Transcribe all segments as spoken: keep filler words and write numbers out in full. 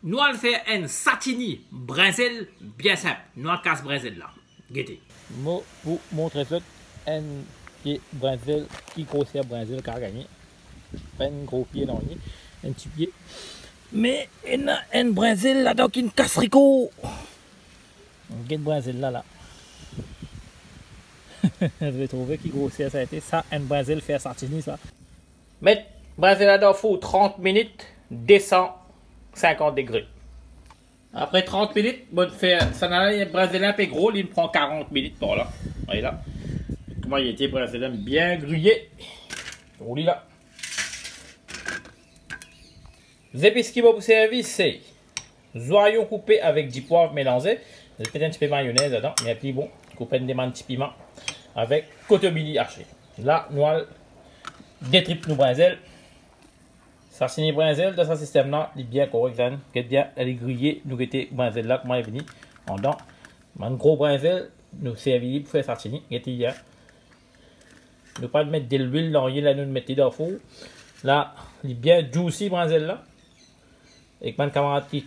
Nou al fer enn satini brinzel bien sinp. Nou al kas brinzel la. Gete. Mo pou montre zot enn pie brinzel, ki groser brinzel kapav gagne. Pa enn gro pie nanye, enn ti pie. Me ena enn brinzel ladan ki kas triko. Get brinzel la, la. Zot trouve ki groser sa ete, sa enn brinzel fer satini sa. Met brinzel la dan four trant minit, de san sinkant degre. Apre trant minit, mo fer sa la, brinzel la inpe gro, li pran karant minit par la. Vwala. Kouma li ete, brinzel la bien griye. Ou li la. Zepis ki mo pou servi, se zwayon koupe avek dipwav melanze. Zot met enn tipe mayonez ladan, me pli bon, koup enn de bann ti piman avek kotomili ase. La, nou al detrip nou brinzel. Satini brinzel dan sa sistem la, li bien korek, zot get bien, li griye, nou gete brinzel la, kouma li vini andan. Bann gro brinzel, nou servi li pou fer satini, gete bien. Nou pa met delwil dan li la, nou met li dan four. La, li bien juicy brinzel la. Ek bann kamarad ki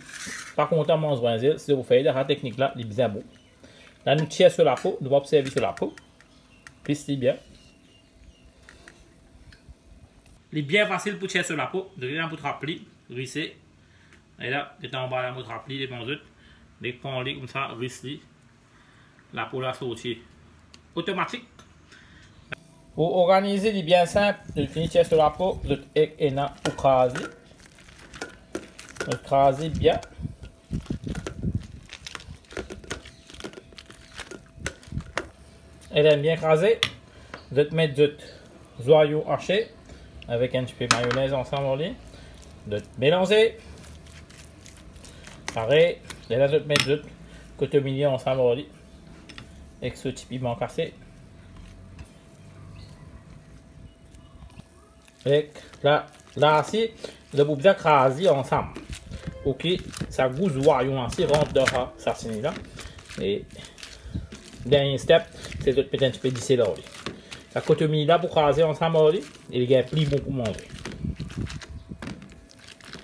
pa kontan manz brinzel, si zot pou fer dan sa teknik la, li bizin bon. La, nou tir so lapo, nou pa pou servi so lapo. Plis li bien. Li bien fasil pou tir so lapo, donk li la pou trap li, rise. E la, get anba la, mo trap li devan zot. Dek pran li koumsa, ris li. Lapo la sorti otomatik. Pou organize li bien sinp, zot fini tir so lapo, zot ek ena pou kraz li. Zot kraz li bien. E la bien kraze, zot met zot zwayon ase avek enn tipe mayonez ansam ar li. Zot melanze. Pare, e la zot met zot kotomili ansam ar li. Ek so ti piman kase. Ek la, la si, zot pou bizin kraz li ansam. Pou ki sa gou zwayon la si rant dan sa, satini la. E dernie step, se zot met enn tipe disel ar li. Sa kotomili la pou kraze ansam ar li, e li gagn pli bon pou manze.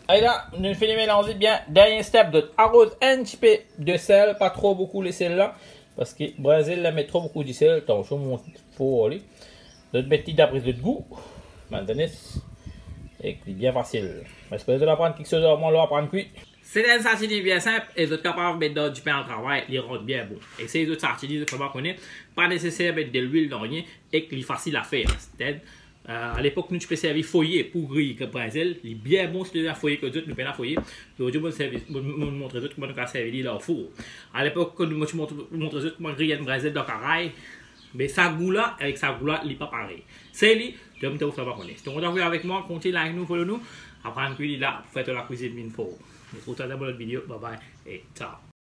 Ala, nou fini melanze bien. Dernie step, zot aroz enn tipe disel, pa tro boukou lesel la, parski brinzel la met tro boukou disel, tansion mont for ar li. Zot met li dapre zot gou, bann zanes, ek li bien fasil. Mo espere zot aprann kiksoz ar mwa, zot aprann kwi. Se enn satini bien sinp e zot kapav met dan dipin al travay, li rant bien bon. Esey zot satini, zot kapav kone, pa neseser met delwil dan li, ek li fasil a fer. Then, euh, alepok nou ti pe servi foye pou griy brinzel, li bien bon, se foye kot zot, nou pena foye. Zordi mo servi, mo, mo montre zot kouma nou kapav servi li dan four. Alepok, mo ti montre, montre zot kouma griy enn brinzel dan karay, me sa gou la, avek sa gou la, li pa parey. Sey li, donk, zot kapav kone. Si to kontan vinn avek mwa, kontign like nou, follow nou. Aprann kwi li la, pou fer to lakwizinn vinn for. Retrouv twa dan mo lot video. Bye bye e ciao.